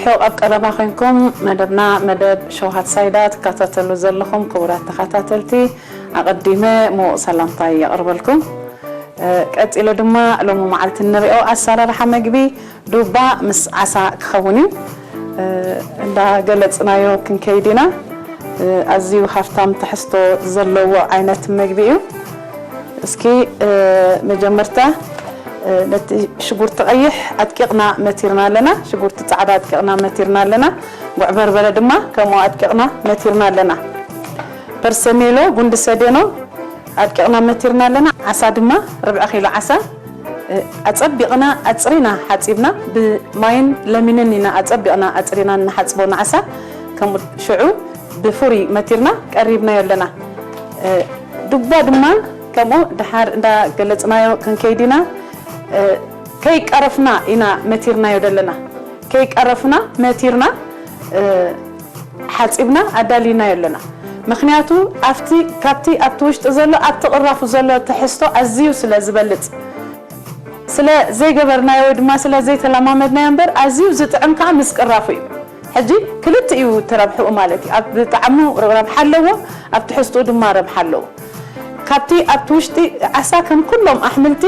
ሕቕ ኣብ ቀረባ ኮይንኩም መደብና መደብ ሸውሃት ሳይዳ ትከታተሉ ዘለኹም ክቡራት ተኸታተልቲ፣ ኣቐዲመ ምዉቕ ሰላምታይ የቕርበልኩም። እ፣ ቀጺሉ ድማ ሎሚ መዓልቲ እንሪኦ ኣሰራርሓ መግቢ ዱባ ምስ ዓሳ ክኸውን እዩ። እ፣ እንዳገለጽናዮ ክንከይድ ኢና። እ፣ ኣዝዩ ሃፍታም ትሕዝቶ ዘለዎ ዓይነት መግቢ እዩ። እስኪ፣ እ፣ መጀመርታ፣ እ፣ ነቲ ሽጉርቲ ቀይሕ ኣድቂቕና መቲርና ኣለና። ሽጉርቲ ጻዕዳ ኣድቂቕና መቲርና ኣለና። ጉዕ በርበረ ድማ ከምኡ ኣድቂቕና መቲርና ኣለና። ፐርሰሜሎ፣ ጉንዲ ሰዴኖ ኣድቂቕና መቲርና ኣለና። ዓሳ ድማ ርብዒ ኪሎ ዓሳ፣ እ፣ ኣጸቢቕና ኣጽሪና ሓጺብና፣ ብማይን ለሚንን ኢና ኣጸቢቕና ኣጽሪና እንሓጽቦ ንዓሳ። ከምኡ ሽዑ ብፍሩይ መቲርና ቀሪብናዮ ኣለና። እ፣ ዱባ ድማ ከምኡ ድሓር እንዳገለጽናዮ ክንከይድ ኢና። እ፣ ከይቀረፍና ኢና መቲርናዮ ዘለና። ከይቀረፍና መቲርና፣ እ፣ ሓጺብና ኣዳሊናዮ ኣለና። ምኽንያቱ ኣብቲ፣ ካብቲ ኣብቲ ውሽጢ ዘሎ፣ ኣብቲ ቅራፉ ዘሎ ትሕዝቶ ኣዝዩ ስለ ዝበልጽ፣ ስለ ዘይገበርናዮ ወይ ድማ ስለ ዘይተለማመድናዮ እምበር፣ ኣዝዩ ዝጥዕም ከኣ ምስ ቅራፉ እዩ። ሕጂ ክልቲኡ እዩ እቲ ረብሕኡ ማለት እዩ። ኣብ ጣዕሙ ረብሓ ኣለዎ፣ ኣብ ትሕዝትኡ ድማ ረብሓ ኣለዎ። ካብቲ ኣብቲ ውሽጢ ዓሳ ከም ኩሎም ኣሕምልቲ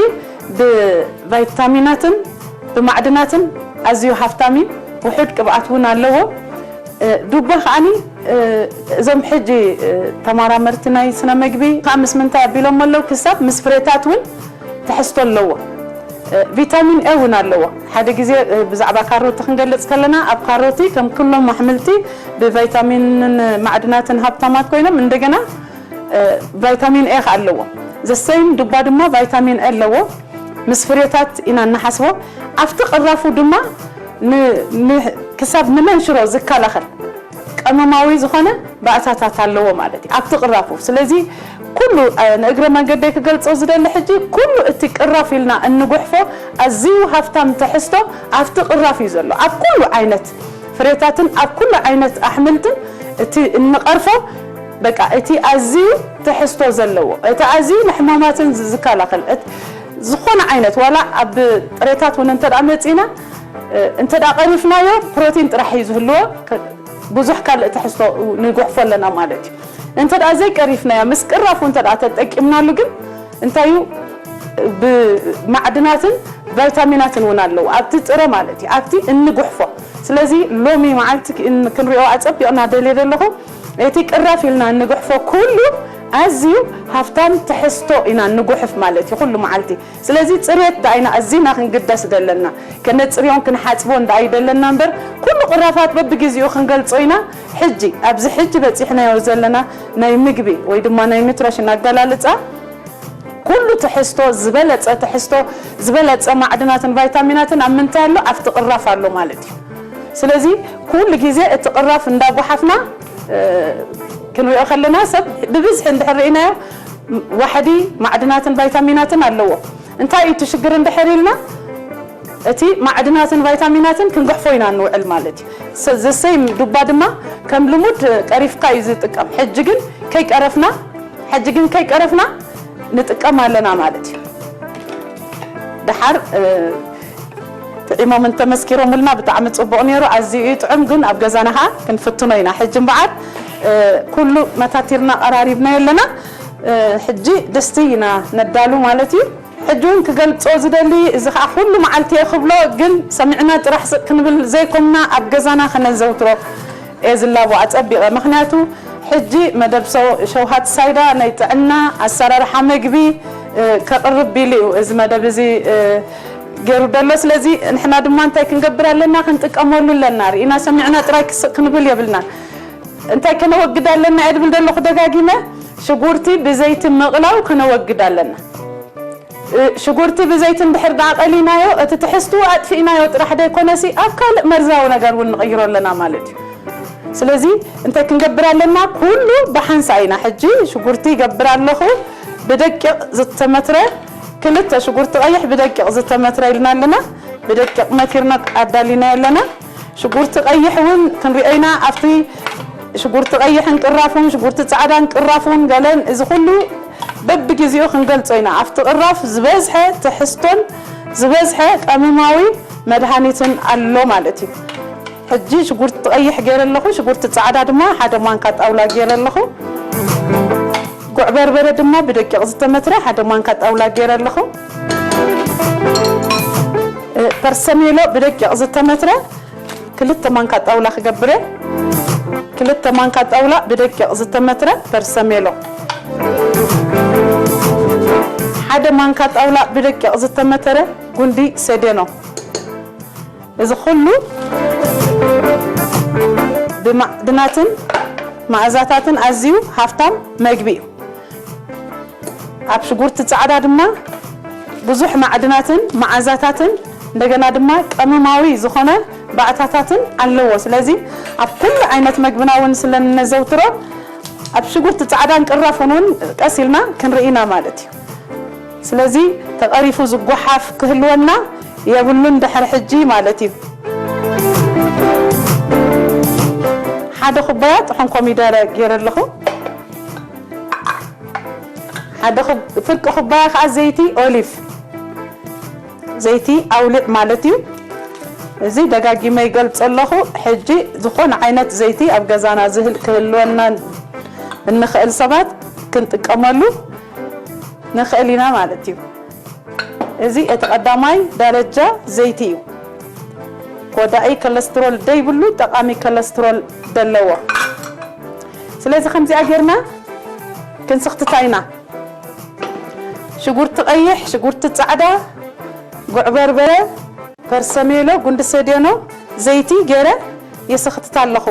ብቫይታሚናትን ብማዕድናትን ኣዝዩ ሃፍታም እዩ። ውሑድ ቅብኣት እውን ኣለዎ። እ፣ ዱባ ከዓኒ፣ እ፣ እዞም ሕጂ፣ እ፣ ተመራመርቲ ናይ ስነ መግቢ ከኣ ምስ ምንታይ ኣቢሎም ኣለዉ? ክሳብ ምስ ፍሬታት እውን ትሕዝቶ ኣለዎ። እ፣ ቪታሚን ኤ እውን ኣለዎ። ሓደ ግዜ፣ እ፣ ብዛዕባ ካሮቲ ክንገልጽ ከለና፣ ኣብ ካሮቲ ከም ኩሎም ኣሕምልቲ ብቫይታሚንን ማዕድናትን ሃብታማት ኮይኖም፣ እንደገና፣ እ፣ ቫይታሚን ኤ ከኣ ኣለዎ። ዘሰይም ዱባ ድማ ቫይታሚን ኤ ኣለዎ። ምስ ፍሬታት ኢና እንሓስቦ። ኣብቲ ቅራፉ ድማ ን-፣ ን-፣ ክሳብ ንመንሽሮ ዝከላኸል ቀመማዊ ዝኾነ ባእታታት ኣለዎ ማለት እዩ፣ ኣብቲ ቅራፉ። ስለዚ ኩሉ፣ እ፣ ንእግረ መንገደይ ክገልጾ ዝደሊ ሕጂ፣ ኩሉ እቲ ቅራፍ ኢልና እንጉሕፎ ኣዝዩ ሃፍታም ትሕዝቶ ኣብቲ ቅራፍ እዩ ዘሎ። ኣብ ኩሉ ዓይነት ፍሬታትን ኣብ ኩሉ ዓይነት ኣሕምልትን እቲ እንቐርፎ፣ በቃ እቲ ኣዝዩ ትሕዝቶ ዘለዎ፣ እቲ ኣዝዩ ንሕማማትን ዝ-፣ ዝከላኸል፣ እት-፣ ዝኾነ ዓይነት ዋላ ኣብ ጥሬታት እውን እንተ ደኣ መጺና፣ እ፣ እንተ ደኣ ቀሪፍናዮ ፕሮቲን ጥራሕ እዩ ዝህልዎ፣ ከ-፣ ብዙሕ ካልእ ትሕዝቶ ንጉሕፎ ኣለና ማለት እዩ። እንተ ደኣ ዘይቀሪፍናዮ፣ ምስ ቅራፉ እንተ ደኣ ተጠቂምናሉ ግን እንታይ እዩ፣ ብማዕድናትን ቫይታሚናትን እውን ኣለዎ ኣብቲ ጥረ ማለት እዩ፣ ኣብቲ እንጉሕፎ። ስለዚ ሎሚ መዓልቲ ክን-፣ ክንሪኦ ኣጸቢቕና ደልየ ዘለኹ፣ እቲ ቅራፍ ኢልና እንጉሕፎ ኩሉ ኣዝዩ ሃፍታም ትሕዝቶ ኢና እንጉሕፍ ማለት እዩ ኩሉ መዓልቲ። ስለዚ ጽሬት ደኣ ኢና ኣዚና ክንግደስ ደለና። ከነጽርዮን ክንሓጽቦን ደኣ እዩ ደለና እምበር፣ ኩሉ ቅራፋት በብግዜኡ ክንገልጾ ኢና። ሕጂ፣ ኣብዚ ሕጂ በጺሕናዮ ዘለና ናይ ምግቢ ወይ ድማ ናይ ኑትሪሽን ኣገላልጻ፣ ኩሉ ትሕዝቶ፣ ዝበለጸ ትሕዝቶ፣ ዝበለጸ ማዕድናትን ቫይታሚናትን ኣብ ምንታይ ኣሎ? ኣብቲ ቅራፍ ኣሎ ማለት እዩ። ስለዚ ኩሉ ግዜ እቲ ቅራፍ እንዳጓሓፍና፣ እ፣ ክንሪኦ ከለና፣ ሰብ ብብዝሒ እንድሕር ርኢናዮ፣ ዋሕዲ ማዕድናትን ቫይታሚናትን ኣለዎ። እንታይ እዩ እቲ ሽግር እንድሕር ኢልና፣ እቲ ማዕድናትን ቫይታሚናትን ክንግሕፎ ኢና እንውዕል ማለት እዩ። ሰ-፣ ዘሰይም ዱባ ድማ ከም ልሙድ ቀሪፍካ እዩ ዝጥቀም። ሕጂ ግን ከይቀረፍና፣ ሕጂ ግን ከይቀረፍና ንጥቀም ኣለና ማለት እዩ። ደሓር፣ እ፣ ጥዒሞምን ተመስኪሮምልና ብጣዕሚ ጽቡቕ ነይሩ። ኣዝዩ እዩ ጥዑም፣ ግን ኣብ ገዛና ኸኣ ክንፍትኖ ኢና። ሕጂ እምበኣር፣ እ፣ ኩሉ መታቲርና ቀራሪብናዮ ኣለና። እ፣ ሕጂ ድስቲ ኢና ነዳሉ ማለት እዩ። ሕጂ እውን ክገልጾ ዝደሊ፣ እዚ ኸኣ ኩሉ መዓልቲ እየ ክብሎ፣ ግን ሰሚዕና ጥራሕ ስቕ ክንብል ዘይኮንና፣ ኣብ ገዛና ከነዘውትሮ እየ ዝላቦ ኣጸቢቐ። ምኽንያቱ ሕጂ መደብ ሰው-፣ ሸውሃት ሳይዳ ናይ ጥዕና ኣሰራርሓ መግቢ፣ እ፣ ከቕርብ ኢሉ እዩ እዚ መደብ እዚ፣ እ፣ ገይሩ ደሎ። ስለዚ ንሕና ድማ እንታይ ክንገብር ኣለና? ክንጥቀመሉ ኣለና። ርኢና ሰሚዕና ጥራይ ክስቕ ክንብል የብልናን። እንታይ ከነወግድ ኣለና እየ ድብል ደለኹ ደጋጊመ፣ ሽጉርቲ ብዘይቲ ምቕላው ከነወግድ ኣለና። እ፣ ሽጉርቲ ብዘይቲ እንድሕር ደኣ ቀሊናዮ፣ እቲ ትሕዝትኡ ኣጥፊእናዮ ጥራሕ ደይኮነሲ፣ ኣብ ካልእ መርዛዊ ነገር እውን ንቕይሮ ኣለና ማለት እዩ። ስለዚ እንታይ ክንገብር ኣለና? ኩሉ ብሓንሳእ ኢና። ሕጂ ሽጉርቲ ይገብር ኣለኹ፣ ብደቂቕ ዝተመትረ፣ ክልተ ሽጉርቲ ቀይሕ ብደቂቕ ዝተመትረ ኢልና ኣለና። ብደቂቕ መቲርና ኣዳሊናዮ ኣለና። ሽጉርቲ ቀይሕ እውን ክንሪኦ ኢና። ኣብቲ ሽጉርቲ ቀይሕን ቅራፉን፣ ሽጉርቲ ጻዕዳን ቅራፉን ገለን፣ እዚ ኩሉ በብግዜኡ ክንገልጾ ኢና። ኣብቲ ቅራፍ ዝበዝሐ ትሕዝቶን ዝበዝሐ ቀመማዊ መድሃኒትን ኣሎ ማለት እዩ። ሕጂ ሽጉርቲ ቀይሕ ገይረ ኣለኹ፣ ሽጉርቲ ጻዕዳ ድማ ሓደ ማንካ ጣውላ ገይረ ኣለኹ። ጉዕ በርበረ ድማ ብደቂቕ ዝተመትረ ሓደ ማንካ ጣውላ ገይረ ኣለኹ። እ፣ ፐርሰሜሎ ብደቂቕ ዝተመትረ ክልተ ማንካ ጣውላ ክገብር እየ። ክልተ ማንካ ጣውላ ብደቂቕ ዝተመትረ ፐርሰሜሎ፣ ሓደ ማንካ ጣውላ ብደቂቕ ዝተመተረ ጉንዲ ሰዴኖ። እዚ ኩሉ ብማዕድናትን መኣዛታትን ኣዝዩ ሃፍታም መግቢ እዩ። ኣብ ሽጉርቲ ጻዕዳ ድማ ብዙሕ ማዕድናትን መኣዛታትን እንደገና ድማ ቀመማዊ ዝኾነ ባእታታትን ኣለዎ። ስለዚ ኣብ ኩሉ ዓይነት መግብና እውን ስለ እነዘውትሮ ኣብ ሽጉርቲ ጻዕዳን ቅራፉን እውን ቀስ ኢልና ክንርኢ ኢና ማለት እዩ። ስለዚ ተቐሪፉ ዝጓሓፍ ክህልወና የብሉን ድሕሪ ሕጂ ማለት እዩ። ሓደ ኩባያ ጥሑን ኮሚደረ ገይረ ኣለኹ። ሓደ ኩብ-፣ ፍርቂ ኩባያ ከዓ ዘይቲ ኦሊቭ፣ ዘይቲ ኣውሊዕ ማለት እዩ። እዚ ደጋጊመ ይገልጸ ኣለኹ። ሕጂ ዝኾነ ዓይነት ዘይቲ ኣብ ገዛና ዝህል-፣ ክህልወና እንኽእል ሰባት ክንጥቀመሉ ንኽእል ኢና ማለት እዩ። እዚ እቲ ቀዳማይ ደረጃ ዘይቲ እዩ። ጎዳኢ ኮለስትሮል ደይብሉ፣ ጠቓሚ ኮለስትሮል ደለዎ። ስለዚ ከምዚኣ ጌርና ክንስኽትታ ኢና። ሽጉርቲ ቀይሕ፣ ሽጉርቲ ጻዕዳ፣ ጉዕ በርበረ፣ ፐርሰሜሎ፣ ጉንዲ ሰዴኖ፣ ዘይቲ ገይረ የሰኽትታ ኣለኹ።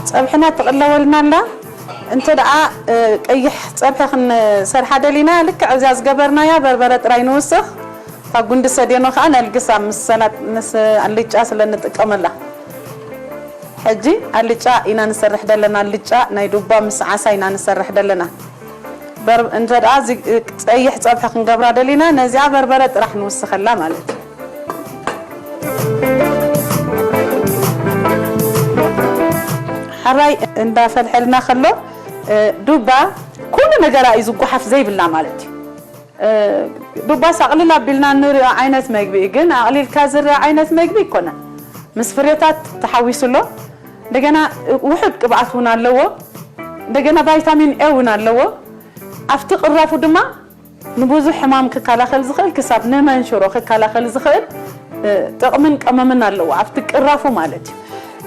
ጸብሕና ትቕለወልና ኣላ። እንተ ደኣ፣ እ፣ ቀይሕ ጸብሒ ክንሰርሓ ደሊና፣ ልክዕ እዚኣ ዝገበርናያ በርበረ ጥራይ ንውስኽ። እታ ጉንዲ ሰዴኖ ከኣ ነልግሳ ምስ ሰላጥ፣ ምስ ኣልጫ ስለ እንጥቀመላ። ሕጂ ኣልጫ ኢና ንሰርሕ ደለና፣ ኣልጫ ናይ ዱባ ምስ ዓሳ ኢና ንሰርሕ ደለና። በር-፣ እንተ ደኣ እዚ፣ እ፣ ጸይሕ ጸብሒ ክንገብራ ደሊና፣ ነዚኣ በርበረ ጥራሕ ንውስኸላ ማለት እዩ። ሕራይ እንዳፈልሐልና ከሎ፣ እ፣ ዱባ ኩሉ ነገራ እዩ ዝጓሓፍ ዘይብላ ማለት እዩ። እ፣ ዱባስ ኣቕልል ኣቢልና እንሪኦ ዓይነት መግቢ እዩ፣ ግን ኣቕሊልካ ዝረኣ ዓይነት መግቢ ኣይኮነን። ምስ ፍሬታት ተሓዊሱ ኣሎ። እንደገና ውሑድ ቅብኣት እውን ኣለዎ። እንደገና ቫይታሚን ኤ እውን ኣለዎ። ኣብቲ ቅራፉ ድማ ንብዙሕ ሕማም ክከላኸል ዝኽእል ክሳብ ንመንሽሮ ክከላኸል ዝኽእል፣ እ፣ ጥቕምን ቀመምን ኣለዎ ኣብቲ ቅራፉ ማለት እዩ።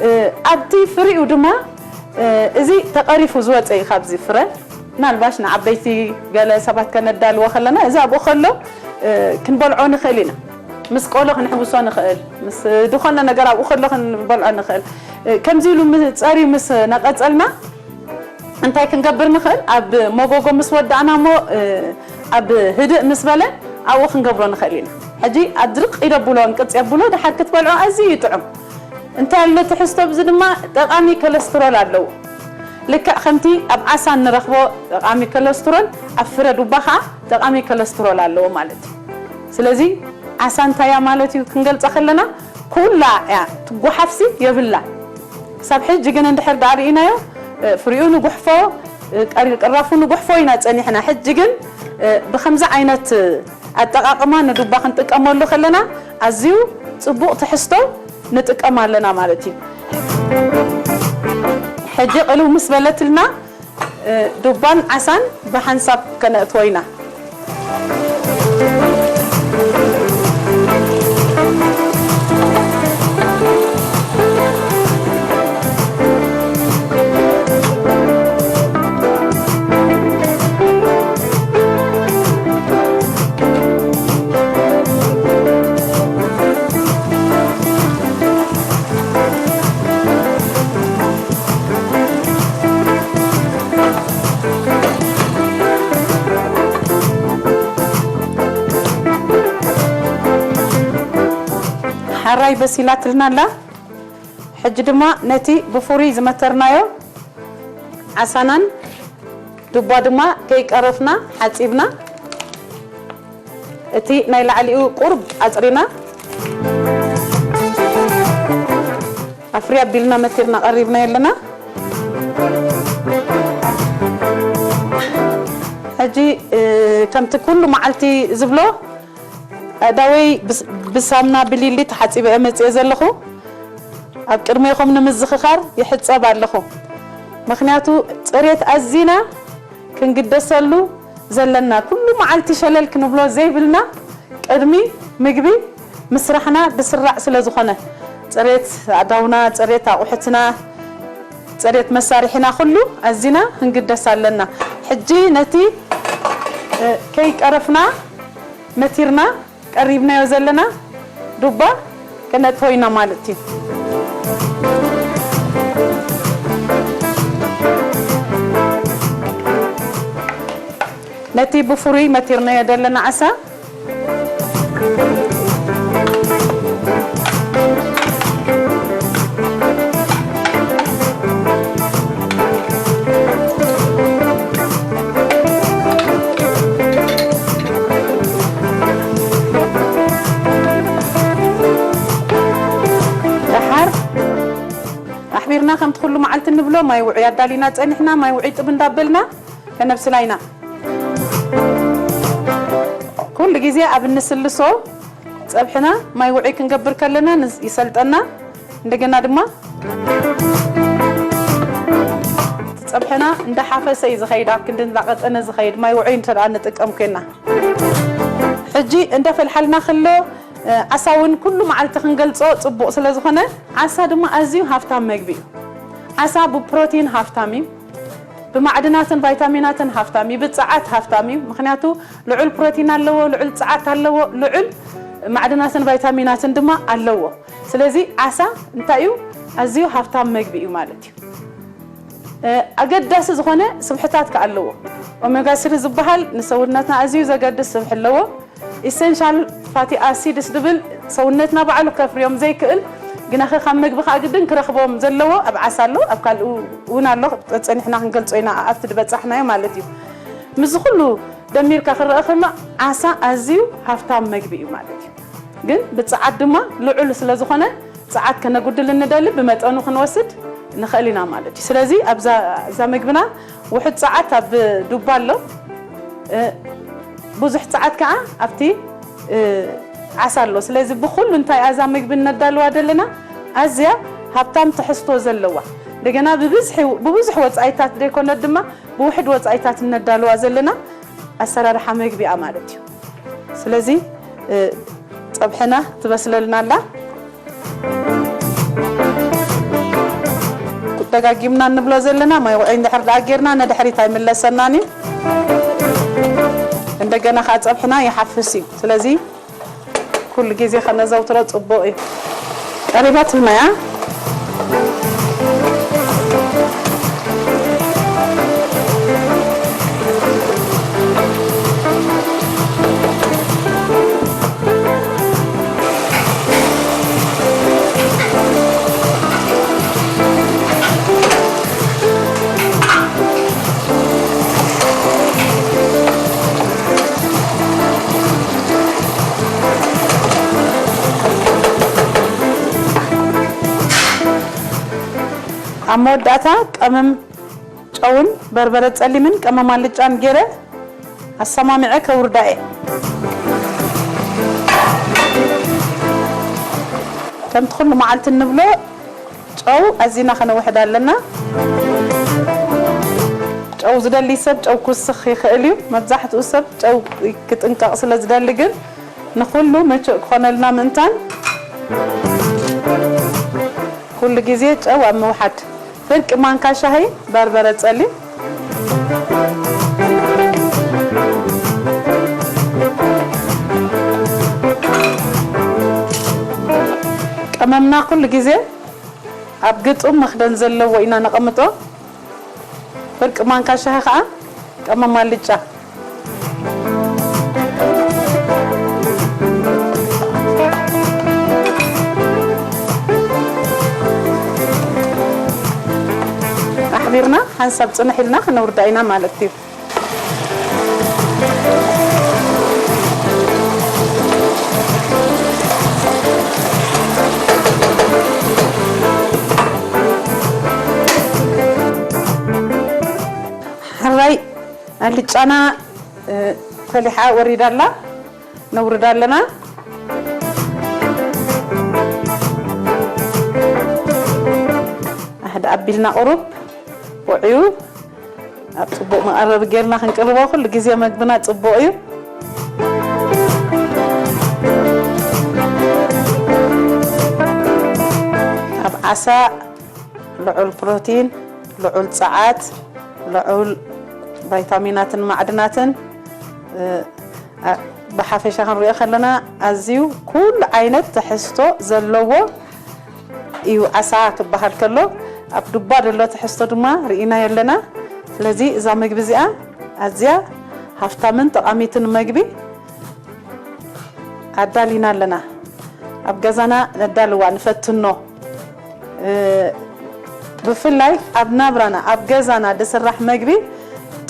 እ፣ ኣብቲ ፍሪኡ ድማ፣ እ፣ እዚ ተቐሪፉ ዝወፀ እዩ ካብዚ ፍረ። ምናልባሽ ንዓበይቲ ገለ ሰባት ከነዳልዎ ከለና፣ እዚ ኣብኡ ከሎ፣ እ፣ ክንበልዖ ንኽእል ኢና። ምስ ቆሎ ክንሕውሶ ንኽእል፣ ምስ ዝኾነ ነገር ኣብኡ ከሎ ክንበልዖ ንኽእል። እ፣ ከምዚ ኢሉ ምስ፣ ጸርዩ ምስ ነቐጸልና፣ እንታይ ክንገብር ንኽእል? ኣብ መጎጎ ምስ ወዳእና እሞ፣ እ፣ ኣብ ህድእ ምስ በለ ኣብኡ ክንገብሮ ንኽእል ኢና። ሕጂ ኣድርቕ ኢደብሎ፣ እንቅጽ የብሎ፣ ድሓር ክትበልዖ ኣዝዩ እዩ ጥዑም። እንታይ ኣሎ ትሕዝቶ? ብዚ ድማ ጠቓሚ ኮለስትሮል ኣለዎ። ልክዕ ከምቲ ኣብ ዓሳ እንረኽቦ ጠቓሚ ኮለስትሮል፣ ኣብ ፍረ ዱባ ኸዓ ጠቓሚ ኮለስትሮል ኣለዎ ማለት እዩ። ስለዚ ዓሳ እንታይ እያ ማለት እዩ ክንገልጻ ከለና፣ ኩላ እያ ትጓሓፍሲ የብላ። ክሳብ ሕጂ ግን እንድሕር ደኣ ርኢናዮ፣ እ፣ ፍሪኡ ንጉሕፎ፣ እ፣ ቀሪ-፣ ቅራፉ ንጉሕፎ ኢና ጸኒሕና። ሕጂ ግን፣ እ፣ ብኸምዚ ዓይነት ኣጠቓቕማ ንዱባ ክንጥቀመሉ ከለና ኣዝዩ ጽቡቕ ትሕዝቶ ንጥቀም ኣለና ማለት እዩ። ሕጂ ቅልው ምስ በለትልና፣ እ፣ ዱባን ዓሳን ብሓንሳብ ከነእትዎ ኢና። ሓራይ በሲላትልና ኣላ። ሕጂ ድማ ነቲ ብፍሩይ ዝመተርናዮ ዓሳናን ዱባ ድማ ከይቀረፍና ሓጺብና፣ እቲ ናይ ላዕሊኡ ቁርብ ኣጽሪና፣ ኣፍርይ ኣቢልና መቲርና ቀሪብናዮ ኣለና። ሕጂ፣ እ፣ ከምቲ ኩሉ መዓልቲ ዝብሎ፣ ኣእዳወይ ብስ-፣ ብሳምና ብሊሊ ተሓጺበ እየ መጽየ ዘለኹ። ኣብ ቅድሜኹም ንምዝኽኻር ይሕጸብ ኣለኹ። ምኽንያቱ፣ ጽሬት ኣዚና ክንግደሰሉ ዘለና፣ ኩሉ መዓልቲ ሸለል ክንብሎ ዘይብልና፣ ቅድሚ ምግቢ ምስራሕና ብስራዕ ስለ ዝኾነ፣ ጽሬት ኣእዳውና፣ ጽሬት ኣቑሑትና፣ ጽሬት መሳርሒና ኩሉ ኣዚና ክንግደስ ኣለና። ሕጂ ነቲ፣ እ፣ ከይቀረፍና መቲርና ቀሪብናዮ ዘለና ዱባ ከነእትዎ ኢና ማለት እዩ። ነቲ ብፍሩይ መቲርናዮ ዘለና ዓሳ ደሓር ኣሕቢርና፣ ከምቲ ኩሉ መዓልቲ እንብሎ፣ ማይ ውዑይ ኣዳሊና ጸኒሕና፣ ማይ ውዑይ ጥብ እንዳበልና ከነብስላ ኢና። ኩሉ ግዜ ኣብ እንስልሶ ጸብሕና ማይ ውዑይ ክንገብር ከለና ንስ-፣ ይሰልጠና። እንደገና ድማ እቲ ጸብሕና እንዳሓፈሰ እዩ ዝኸይድ፣ ኣብ ክንዲ እንዳቐጠነ ዝኸይድ፣ ማይ ውዑይ እንተ ደኣ ንጥቀም ኮይና። ሕጂ እንዳፈልሓልና ከሎ፣ እ፣ ዓሳ እውን ኩሉ መዓልቲ ክንገልጾ ጽቡቕ ስለ ዝኾነ፣ ዓሳ ድማ ኣዝዩ ሃፍታም መግቢ እዩ። ዓሳ ብፕሮቲን ሃፍታም እዩ። ብማዕድናትን ቫይታሚናትን ሃፍታም እዩ፣ ብጸዓት ሃፍታም እዩ። ምኽንያቱ ልዑል ፕሮቲን ኣለዎ፣ ልዑል ጸዓት ኣለዎ፣ ልዑል ማዕድናትን ቫይታሚናትን ድማ ኣለዎ። ስለዚ ዓሳ እንታይ እዩ? ኣዝዩ ሃፍታም መግቢ እዩ ማለት እዩ። እ፣ ኣገዳሲ ዝኾነ ስብሕታት ከኣ ኣለዎ። ኦሜጋ ስሪ ዝበሃል ንሰውነትና ኣዝዩ ዘገድስ ስብሒ ኣለዎ። ኢሰንሻል ፋቲ ኣሲድስ ድብል ሰውነትና ባዕሉ ከፍርዮም ዘይክእል፣ ግናኸ ካብ መግቢ ከኣ ግድን ክረኽቦም ዘለዎ ኣብ ዓሳ ኣሎ፣ ኣብ ካልእ እውን ኣሎ። ጸኒሕና ክንገልጾ ኢና ኣብቲ ዝበጻሕናዮ ማለት እዩ። ምስዚ ኩሉ ደሚርካ ክረአ ከሎ ዓሳ ኣዝዩ ሃፍታም መግቢ እዩ ማለት እዩ። ግን ብጸዓት ድማ ልዑል ስለ ዝኾነ፣ ጸዓት ከነጉድል እንደሊ ብመጠኑ ክንወስድ ንኽእል ኢና ማለት እዩ። ስለዚ ኣብዛ፣ እዛ መግብና ውሑድ ጸዓት ኣብ ዱባ ኣሎ፣ እ፣ ብዙሕ ጸዓት ከኣ ኣብቲ፣ እ፣ ዓሳ ኣሎ። ስለዚ ብኹሉ እንታይ እዛ መግቢ እነዳልዋ ዘለና ኣዝያ ሃብታም ትሕዝቶ ዘለዋ፣ እንደገና ብብዝሒ፣ ብብዙሕ ወጻኢታት ዘይኮነት ድማ ብውሕድ ወጻኢታት እነዳልዋ ዘለና ኣሰራርሓ መግቢ እያ ማለት እዩ። ስለዚ፣ እ፣ ጸብሕና ትበስለልና ኣላ። ደጋጊምና እንብሎ ዘለና ማይ ውዑይ እንድሕር ደኣ ጌርና ንድሕሪት ኣይምለሰናን እዩ። እንደገና ከኣ ጸብሕና ይሓፍስ እዩ። ስለዚ ኩሉ ግዜ ከነዘውትሮ ጽቡቕ እዩ። ቀሪባትና እያ። ኣብ መወዳእታ ቀመም ጨውን በርበረ ጸሊምን ቀመም ኣልጫን ገይረ ኣሰማሚዐ ከውርዳ እየ። ከምቲ ኩሉ መዓልቲ እንብሎ ጨው ኣዚና ከነውሕድ ኣለና። ጨው ዝደሊ ሰብ ጨው ክውስኽ ይኽእል እዩ። መብዛሕትኡ ሰብ ጨው ክጥንቀቕ ስለ ዝደሊ ግን ንኹሉ ምቹእ ክኾነልና ምእንታን ኩሉ ግዜ ጨው ኣብ ምውሓድ። ፍርቂ ማንካ ሻሂ በርበረ ጸሊም። ቀመምና ኩሉ ግዜ ኣብ ግጡም መኽደን ዘለዎ ኢና ነቐምጦ። ፍርቂ ማንካ ሻሂ ከኣ ቀመም ኣልጫ። ጀሚርና ሓንሳብ ጽንሕ ኢልና ክነውርዳ ኢና ማለት እዩ። ሕራይ ኣልጫና፣ እ፣ ፈሊሓ ወሪዳ ኣላ። ነውርዳ ኣለና። ኣሕደ ኣቢልና ቁሩብ ውዕዩ ኣብ ጽቡቕ መቐረቢ ጌርና ክንቅርቦ ኩሉ ግዜ መግብና ጽቡቕ እዩ። ኣብ ዓሳ ልዑል ፕሮቲን፣ ልዑል ጸዓት፣ ልዑል ቫይታሚናትን ማዕድናትን፣ እ፣ ኣ-፣ ብሓፈሻ ክንሪኦ ከለና ኣዝዩ ኩሉ ዓይነት ትሕዝቶ ዘለዎ እዩ ዓሳ ክበሃል ከሎ፣ ኣብ ዱባ ዘሎ ትሕዝቶ ድማ ርኢናዮ ኣለና። ስለዚ እዛ መግቢ እዚኣ ኣዝያ ሃፍታምን ጠቓሚትን መግቢ ኣዳሊና ኣለና። ኣብ ገዛና ነዳልዋ፣ ንፈትኖ። እ፣ ብፍላይ ኣብ ናብራና፣ ኣብ ገዛና ዝስራሕ መግቢ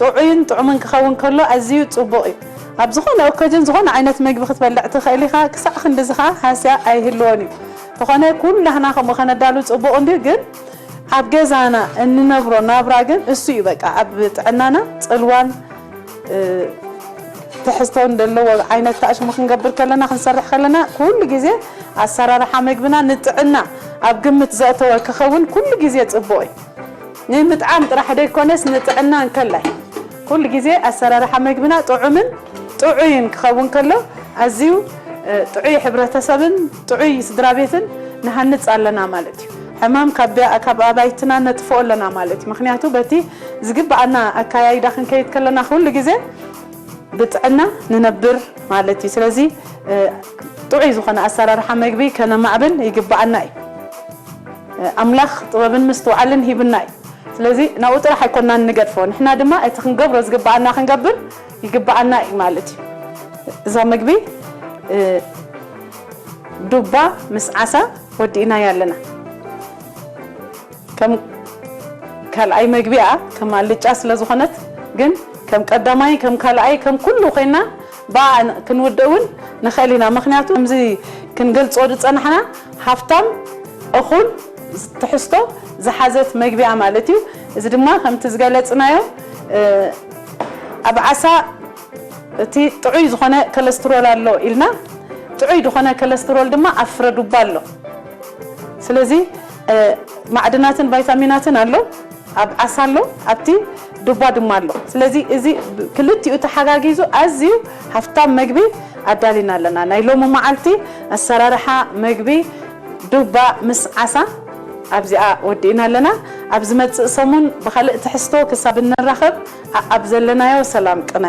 ጥዑይን ጥዑምን ክኸውን ከሎ ኣዝዩ ጽቡቕ እዩ። ኣብ ዝኾነ ኦከጅን ዝኾነ ዓይነት መግቢ ክትበልዕ ትኽእል ኢኻ፣ ክሳዕ ክንድዚ ኸኣ ሃስያ ኣይህልዎን እዩ። እንተኾነ ኩላህና ከምኡ ከነዳሉ ጽቡቕ እንድዩ፣ ግን ኣብ ገዛና እንነብሮ ናብራ ግን እሱ እዩ በቃ ኣብ ጥዕናና ጽልዋን እ፣ ትሕዝቶን ዘለዎ ዓይነት ታእሽሙ ክንገብር ከለና፣ ክንሰርሕ ከለና፣ ኩሉ ግዜ ኣሰራርሓ መግብና ንጥዕና ኣብ ግምት ዘእተወ ክኸውን ኩሉ ግዜ ጽቡቕ እዩ። ንምጥዓም ጥራሕ ደይኮነስ ንጥዕና እንከላይ ኩሉ ግዜ ኣሰራርሓ መግብና ጥዑምን ጥዑይን ክኸውን ከሎ፣ ኣዝዩ፣ እ፣ ጥዑይ ሕብረተሰብን ጥዑይ ስድራ ቤትን ንሃንጽ ኣለና ማለት እዩ። ሕማም ካብ፣ ካብ ኣባይትና ነጥፍኦ ኣለና ማለት እዩ። ምኽንያቱ በቲ ዝግብኣና ኣካያይዳ ክንከይድ ከለና ኩሉ ግዜ ብጥዕና ንነብር ማለት እዩ። ስለዚ፣ እ፣ ጥዑይ ዝኾነ ኣሰራርሓ መግቢ ከነማዕብል ይግብኣና እዩ። እ፣ ኣምላኽ ጥበብን ምስትውዓልን ሂብና እዩ። ስለዚ ናብኡ ጥራሕ ኣይኮንናን ንገድፎ። ንሕና ድማ እቲ ክንገብሮ ዝግብኣና ክንገብር ይግብኣና እዩ ማለት እዩ። እዛ መግቢ፣ እ፣ ዱባ ምስ ዓሳ ወዲእናያ ኣለና። ከም ካልኣይ መግቢ እያ፣ ከም ኣልጫ ስለ ዝኾነት፣ ግን ከም ቀዳማይ፣ ከም ካልኣይ፣ ከም ኩሉ ኮይና ብኣ ክንውድእ እውን ንኽእል ኢና። ምኽንያቱ ከምዚ ክንገልጾ ዝጸናሕና ሃፍታም እኹል ትሕዝቶ ዝሓዘት መግቢ እያ ማለት እዩ። እዚ ድማ ከምቲ ዝገለጽናዮ፣ እ፣ ኣብ ዓሳ እቲ ጥዑይ ዝኾነ ኮለስትሮል ኣሎ ኢልና፣ ጥዑይ ዝኾነ ኮለስትሮል ድማ ኣብ ፍረ ዱባ ኣሎ። ስለዚ፣ እ፣ ማዕድናትን ቫይታሚናትን ኣሎ፣ ኣብ ዓሳ ኣሎ፣ ኣብቲ ዱባ ድማ ኣሎ። ስለዚ እዚ ብ-፣ ክልቲኡ ተሓጋጊዙ ኣዝዩ ሃፍታም መግቢ ኣዳሊና ኣለና። ናይ ሎሚ መዓልቲ ኣሰራርሓ መግቢ ዱባ ምስ ዓሳ ኣብዚኣ ወዲእና ኣለና። ኣብ ዝመጽእ ሰሙን ብኻልእ ትሕዝቶ ክሳብ እንራኸብ፣ ኣ-፣ ኣብ ዘለናዮ ሰላም ቅነ።